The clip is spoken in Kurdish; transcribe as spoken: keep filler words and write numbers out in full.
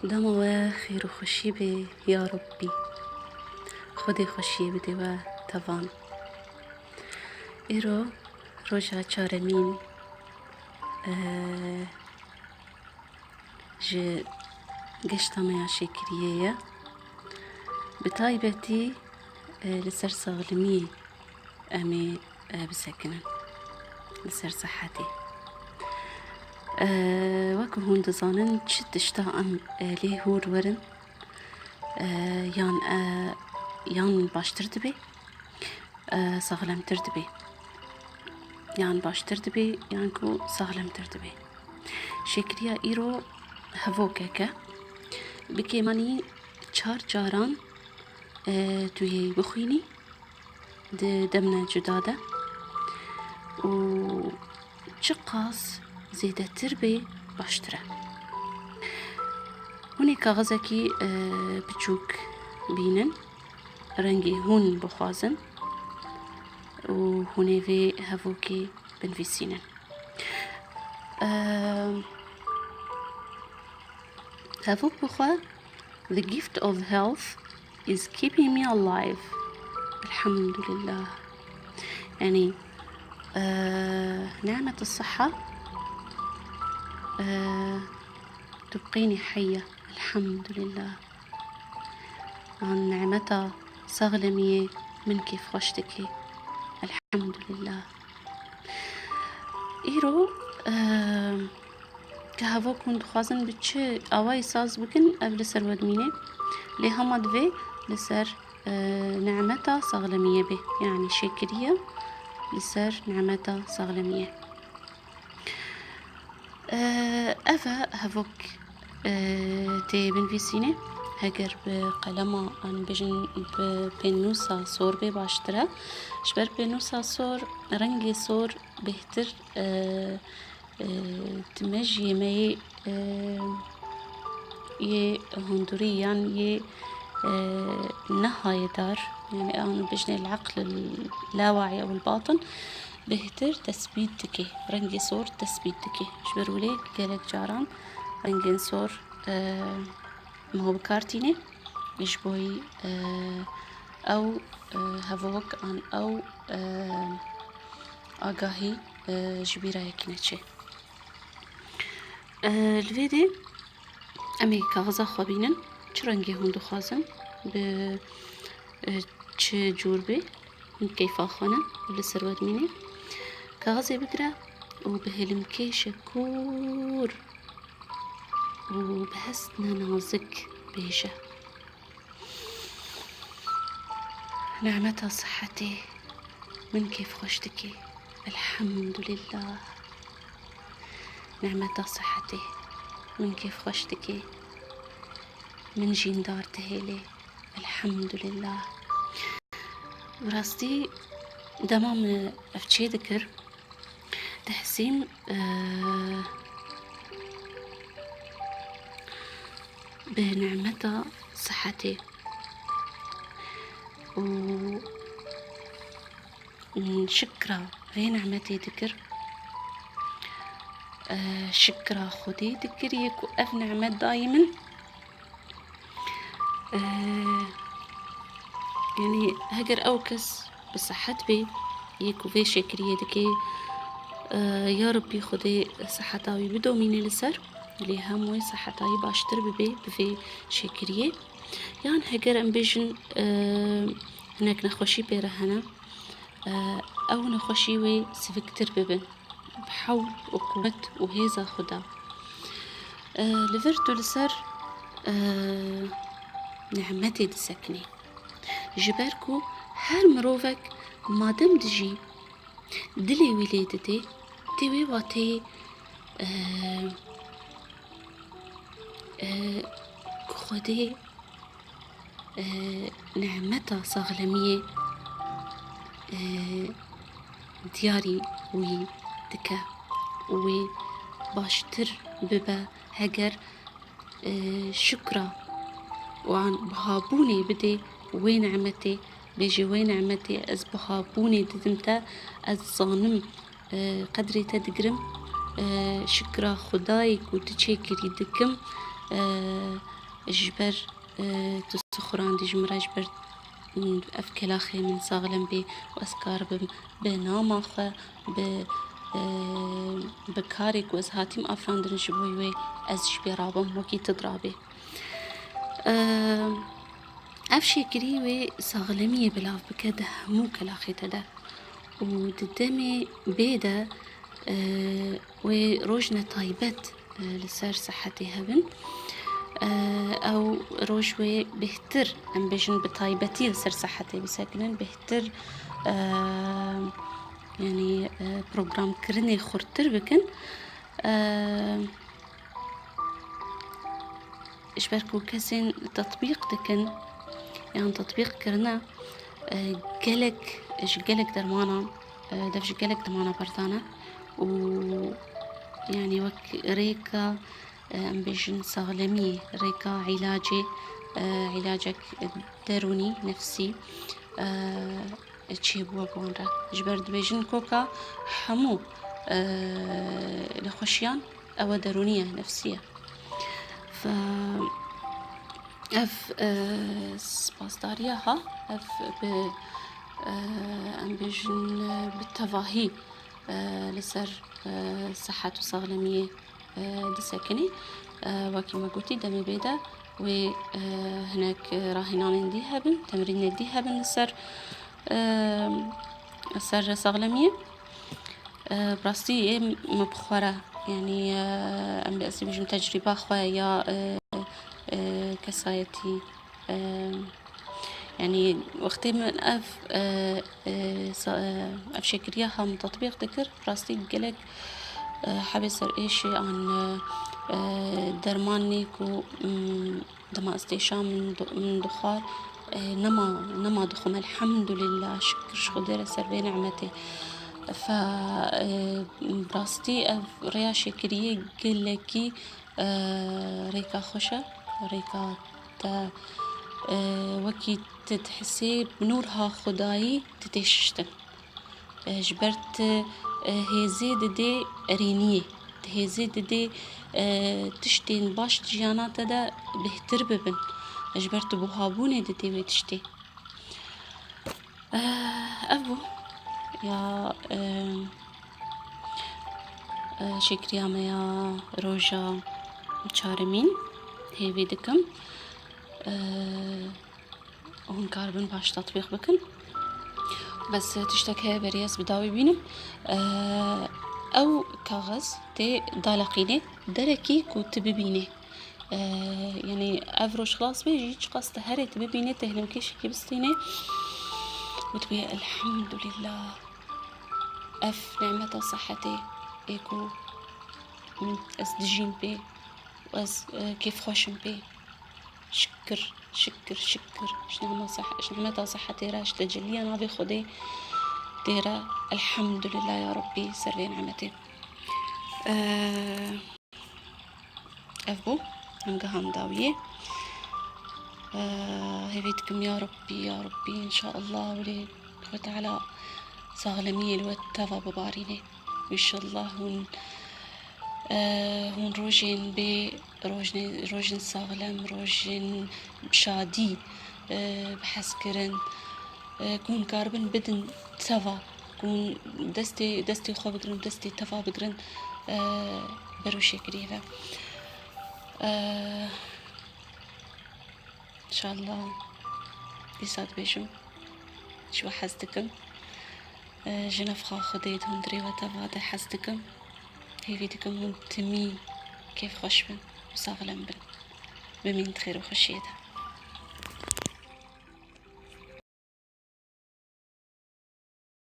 Dema we xêr û xweşî bê ya Rabbî. Xwedê xweşiyê bide we tevan. Îro roja çaremîn, e, ji geşta me ya şêkiriyê ye. Bi taybetî, e, li ser saxlemiyê em ê, e, bisekinin. Li ser sihetê. E, wek hûn dizanin, çi tişta em, e, lê hûr werin, e, yan, e, yan baştir dibe, e, saxlemtir dibe. Yan baştir dibe, yan ku saxlemtir dibe. Şêkiriya îro hevokek e. Bi kêmanî çar caran, e, tu yê bixwînî di demine cuda de û çiqas zêdetir bê, baştir e. Hûn ê kaxizekî, e, biçûk bînin, rengê hûn bixwazin û hûn ê vê hevokê binivîsînin. E, Hevok bi xwe, "The gift of health is keeping me alive." Elhamdülillah. Yani, e, نعمة الصحة, e, تبقيني حية. Elhamdülillah. An nimeta saxlemiyê min kêfxweş dike. Elhamdülillah. Îro, e, ka hevok hûn dixwazin bi çi awayî saz bikin, ev li ser we dimîne. Lê hema divê li ser, e, nimeta saxlemiyê be. Yani şêkiriye li ser nimeta saxlemiyê. E, ev e hevok, e, tê binivîsîne. Heger bi qelema, an bêjin bi pênûsa sor bê baştir e. Ji ber pênûsa sor, rengê sor bêhtir, e, e, timejiyê me yê, e, yê hundurî yan yê, e, nehayedar, yani an bêjinê el-eql, el-lawaî ew el-batin, bêhtir tesbît dike, rengê sor tesbît dike. Ji ber wê gelek caran rengên sor, e, me bi kar tîne, ji bo yî, e, ew, e, hevok an ew, e, agahî, e, ji bîra yekî neçe. E, li vê de em ê kaxiza xwe bînin, çi rengê hûn dixwazin, bi, e, çi cûr bê, hûn keyfa xwe ne, li ser we dimîne. Kaxizê bigire û bi hêlimkêşe kûr û bi hestine nazik bêje. Nimeta sihetê min kêfxweş dike. Elhamdulillah. Nimeta sihetê min kêfxweş dike. Min jîndar dihêlê. Elhamdulillah. Bi rastî dema min ev çê dikir, dihesîm, eh, bi nimeta sihetê û şikra vê nimetê dikir. Eh, şikra Xwedê dikir yê ku ev nimet dayî min. Eh, yanî heger ew kes bi sihet bê, yê ku vê şêkiriyê dike, eh, ya Rabbî Xwedê siheta wî bidomîne li ser, lê hem wê siheta wî baştir bibe bi vê şêkiriyê. Yan heger em bêjin, eh, hinek nexweşî pê re hene, eh, ew nexweşî wê siviktir bibin. Bi hewl û quwet û hêza xwe de, e, li vir tu li ser, e, nimetê disekinî. Ji ber ku her mirovek madem dijî, dilê wî lê didê, tê wê wateyê, e, e, ku Xwedê, e, nimeta saxlemiyê, e, diyarî wî dike û wê baştir bibe heger, e, şikra wan bihabûnê bidê wê nimetê, bêjê wê nimetê ez bihabûnê didim te, ez zanim, e, qedrê te digirim, e, şikra Xwedayê ku tu çêkirî dikim, e, ji ber, e, tu sixurandî ji min re, ji ber, mm, ev kelaxê min saxlem bê û ez karibim bi nama xwe, bi, e, bi karê ku ez hatîm afirandin ji bo wê, ez ji bê rabim wekî tu dirabê. E, ev şêkirî wê saxlemiyê belav bike di hemû kelaxê te de. Û di demê bê de, e, wê rojne taybet, e, li ser sihetê hebin. E, ew roj wê bêhtir, em bêjin bi taybetî li ser sihetê bisekinin, bêhtir, e, yanî, e, programkirinê xurttir bikin. E, ji ber ku kesên tetbîq dikin, yan tetbîq kirine, e, gelek, ji gelek dermanan, e, dev ji gelek dermana berdan e û, yanî, wek rêka, e, em bêjin saxlemiyê, rêka îlacê, e, îlacek derûnî, nefsî, e, çêbûye bi wan re. Ji ber dibêjin koka hemû, e, nexweşiyan ew e derûnî ye, nefsî ye. Fe, ev, e, spasdariya ha, ev bi, e, em bêjin, e, bi tevahî, e, li ser, e, sihet û saxlemiyê, e, disekinî. E, wekî me gotî, demê bê de wê, e, hinek rahênanên dî hebin, temrînê dî hebin li ser, e, ser saxlemiyê. E, bi rastî ê min bi xwe re, yanî, e, em bê ez ê bêjim tecrîba xwe ya, e, e, kesayetî, e, yanî wextê min ev, e, e, sa-, e, ev şêkiriya ha min tetbîq dikir, bi rastî gelek, e, hebê serêşê an, e, e, dermanê ku, mm, dema ez têşa min du-, min dixwar, e, nema, nema dixwim. Elhamdulillah, şikir ji Xwedê re ser vê nimetê. Fe, e, bi rastî ev rêya şêkiriyê gelekî, e, rêka xweş e, rêka te, e, wekî tu dihesê bi nûrha Xwedayî tu tê şiştin. E, ji ber tu, e, hêzê didê erêniyê, tu hêzê didê, e, tiştên baş di jiyana te de bêhtir bibin. Ji ber tu buhabûnê didê wê tiştê. E, ev bû ya, e, e, şêkiriya me ya roja çaremîn. Hêvî dikim, e, hûn karibin baş tatbîq bikin. Bes tiştek heye berî ez bi dawî bînim. E, ew kaxiz tê daleqînê derekî ku tu bibînê. E, yanî ev roj xilas bê jî çiqas tu herê tu bibînê, tu hilmkêşekî bistînê û tu bê elhamdulillah. Ev nimeta sihetê ê ku min, ez dijîm pê û ez, e, kêfxweş im pê. Şikir, şikir, şikir. Ji nima seh-, ji nimeta sihetê re, ji teceliya navê Xwedê tê re. Elhamdulillah ya Rabbî ser vê nimetê. Eee, ev bû, em gihanda wî. Eee, hêvî dikim ya Rabbî, ya Rabbî, înşallah, welê Xwedê Teala saxlemiyê li we teva bibarîne. Înşallah hûn, e, hûn rojên bê, rojnê-, rojên saxlem, rojên şadî, e, bi hezkirin, e, ku hûn karibin bidin teva, ku hûn destê, destê xwe bigirin, destê teva bigirin, e, ber wê şêkiriyê ve. E, Înşallah, dîsa dibêjim, ji we hez dikim. E, ji nefxa Xwedê di hundirê we teva de hez dikim. Hêvî dikim hûn timî kêfxweş bin û saxlem bin. Bimîn di xêr û xweşiyê de.